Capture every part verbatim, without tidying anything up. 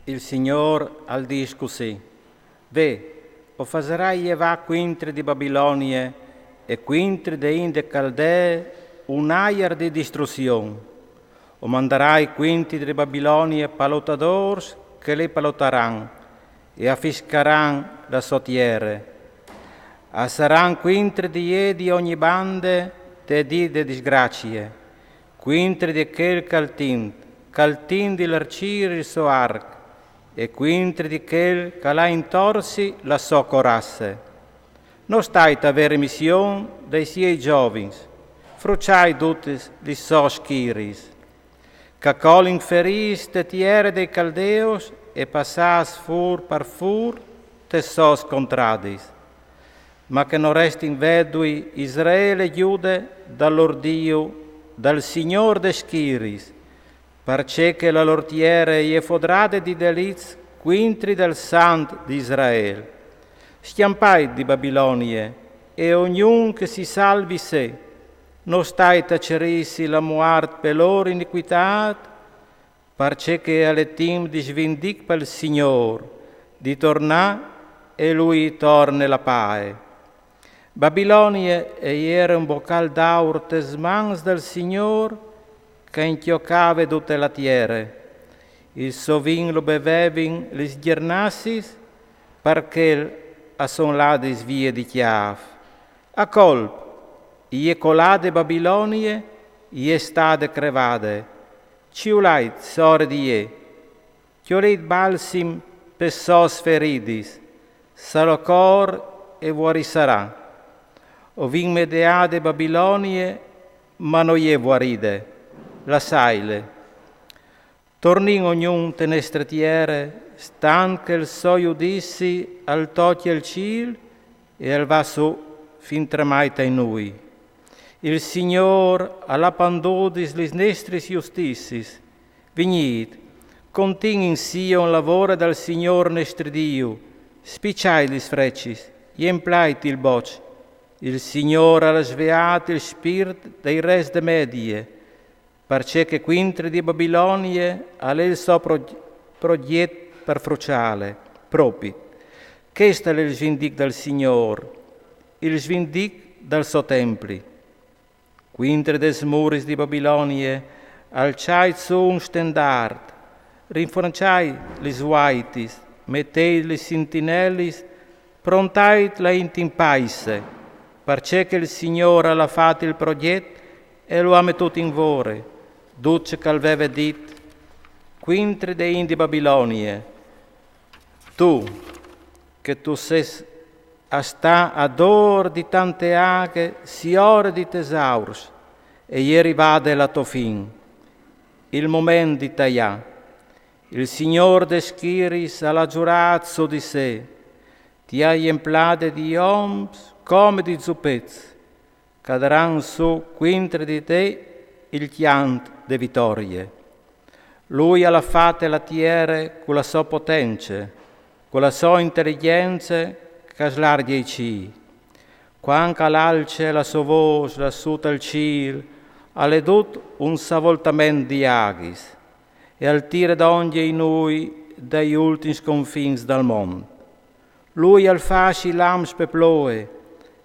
Il Signôr al dîs cussì: Ve, o fasarai jevâ cuintri di Babilonie e cuintri de int de Caldee un aiar di distruzion. O mandarai cuintri di Babilonie palotadôrs che li palotaran e a fiscaran la sô tiere. A saran cuintri di jê di ogni bande te dì de disgracie, cuintri di chel che al tint, che al tint di larcîr il so arc, e cuintri di chel che al à intorsi la sô corasse. No stait a vê rimission dai siei zovins, fruçait dutis lis sôs schiris, che a colin ferîts te tiere dai Caldeus e passâts fûr par fûr tes sôs contradis, ma che no restin vedui Israel e Gjude dal lôr Diu, dal Signôr des schiris, parcè che la lôr tiere e je fodrade di delits cuintri dal Sant di Israel. Scjampait di Babilonie, e ognun che si salvi se, no stait a cerîsi la muart pe lôr iniquitât, parcè che al è timp di svindic pal Signôr, di tornâ e lui torne la pae. Babilonie e jere un bocâl d'aur tes mans dal Signôr, che a incjocave dute la tiere. Il so vin lu bevevin lis gjernassis, par chel a son ladis vie di cjâf. A colp, e je colade Babilonie, e je stade crevade. Ciulait sore di jê, cjolît balsim pes sôs feridis, sa lo cor e vuarissarà. O vin medeade Babilonie, ma no je vuaride, lassaile. Tornìn ognun te nestre tiere, stant che il so judizi al tocje il cîl e al va sù fin tremai tai nûi. Il Signôr al à pandudis lis nestris justiziis. Vignît, contìn in Sion la vore dal Signôr nestri Diu, spiçait lis frecis, jemplait il boç. Il Signôr al à sveât il spirt dai rês de Medie, parcè che cuintri di Babilonie al è il so pro-, progjet par fruçâle, propit. Chest al è il svindic dal Signôr, il svindic dal so templi. Cuintri des muris di Babilonie alçait sù un stendart, rinfrançait lis vuaitis, meteit lis sintinelis, prontait la int in paise, parcè che il Signôr al à fat il progjet e lu à metût in vore, dut ce che al veve dit cuintri de int di Babilonie. Tu, che tu sês a stâ adôr di tante aghe, siore di tesaurs, e je rivade la tô fin, il moment di taiâ. Il Signôr des schiris al à zurât su di se: ti à jemplade di oms come di zupets, che a daran sù cuintri di te il cjant de vitorie. Lui al à fate la tiere cu la sô potence, cu la sô inteligjence che a slargje i cîi. Cuant che al alce la sô vôs lassù tal cîl, al è dut un savoltament di aghis, e al tire dongje i nûi dai ultins confins dal mont. Lui al fâs i lamps pe ploie,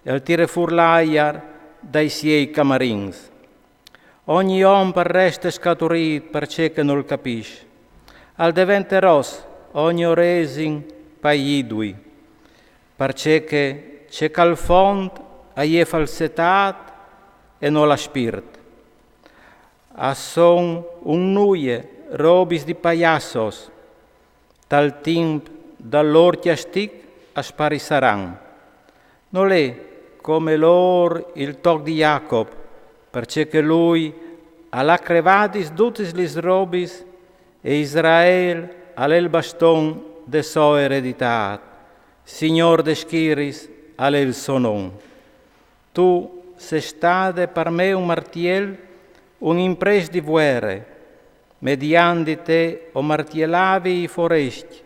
e al tire fûr l'aiar dai siei camarins. Ogni om al reste scaturît parcè che nol capìs. Al devente ros ogni oresin pai idui, parcè che ce che al font e je falsetât e nol à spirt. A son un nuie, robis di paiassos, tal timp dal lôr cjastic a sparissaran. Nol è come lôr il toc di Jacop, parcè che lui al à crevadis dutis lis robis, e Israel al è il baston de sô ereditât. Signôr des schiris al è il so non. Tu sês stade par me un martiel, un imprest di vuere. Mediant di te o martielavi i forescj,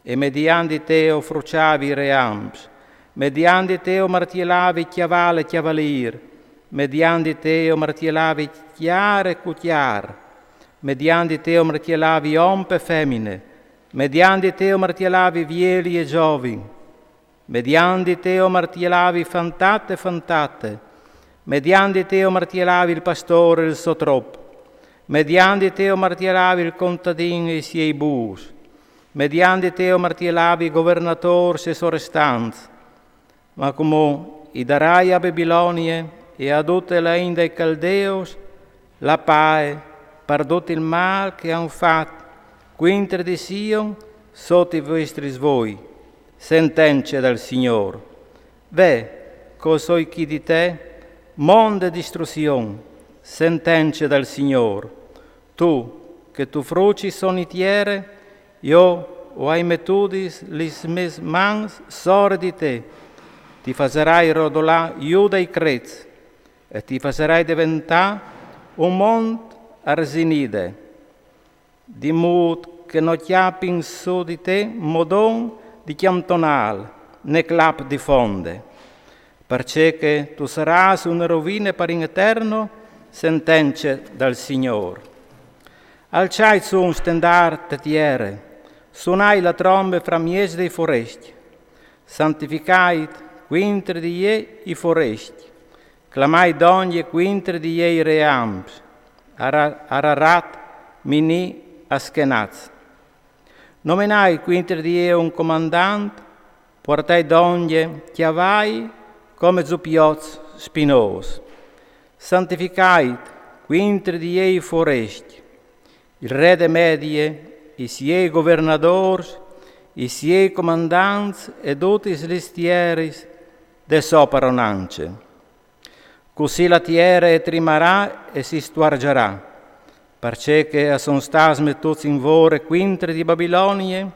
e mediant di te o fruçavi i reamps. Mediant di te o martielavi cjaval e cjavalîr. Mediant di te o martielavi cjar e cucjar. Mediant di te o martielavi om e femine. Mediant di te o martielavi vieli e giovin. Mediant di te o martielavi fantate e fantate. Mediant di te o martielavi il pastor e il so trop. Mediant di te o martielavi il contadin e i siei bus. Mediant di te o martielavi il governator e i so restants. Ma cumò i darai a Babilonie e a dute la int dai Caldeus la pae par dut il mal che a àn fat cuintri di Sion sot i vuestris voi, sentence dal Signor. Ve, che o soi chi di te, mont de distruzion, sentence dal Signor. Tu, che tu fruci soni tiere, jo o ai metudis lis mes mans sore di te, ti fasarai rodolà jù dai crets, e ti fasarai deventà un mont arzinide, di mût che no cjapin su di te modon di cjantonâl, ne clap di fonde. Parcè che tu sarâs une rovine par in eterno, sentence dal Signor. Alçait su un stendart te tiere, sunait la trombe framieç dai forescj, santificait cuintri di jê i forescj, clamait dongje cuintri di jê i reams, Ara-, Ararat, Mini, Aschenaz. Nomenait cuintri di jê un comandant, puartait dongje cjavai come zupiots spinôs. Santificait cuintri di jê i forescj, il re de Medie, i siei governadôrs, i siei comandants e dutis lis tieris de sô paronance. Cussì la tiere e trimarà e si stuargiarà, parcè che a son stâts metûts in vore cuintri di Babilonie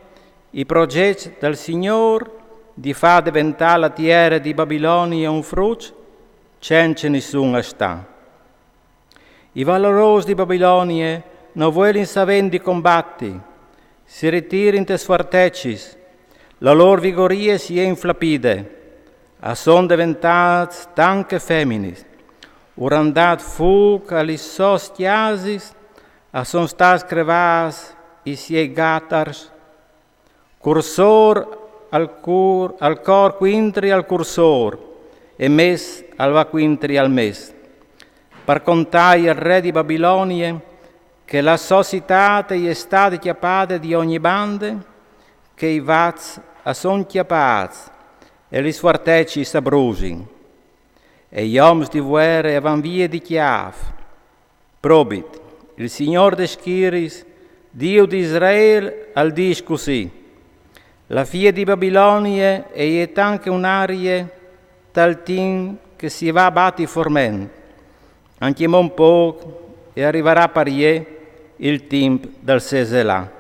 i progets dal Signôr di fâ deventâ la tiere di Babilonie un fruç cence nissun a stâ. I valorôs di Babilonie no vuelin savê di combati, si ritirin tes fuartecis, la lôr vigorie si è inflapide, a son deventâts tant che feminis. U àn dât fûc a lis sôs cjasis, a son stâts crevâts i siei gatars. Cursôr al cûr, al cor cuintri al cursôr, e mes al va cuintri al mes. Par contâi al re di Babilonie che la sô citât e je stade cjapade di ogni bande, che i vats a son cjapâts e lis fuartecis a brusin, e i oms di vuere a van vie di cjâf. Probit, il Signôr des schiriis, Diu di Israel, al dîs cussì: La fie di Babilonie e je tant che une arie tal timp che si va a bati forment, ancjemò un pôc e a rivarà par jê il timp dal seselâ.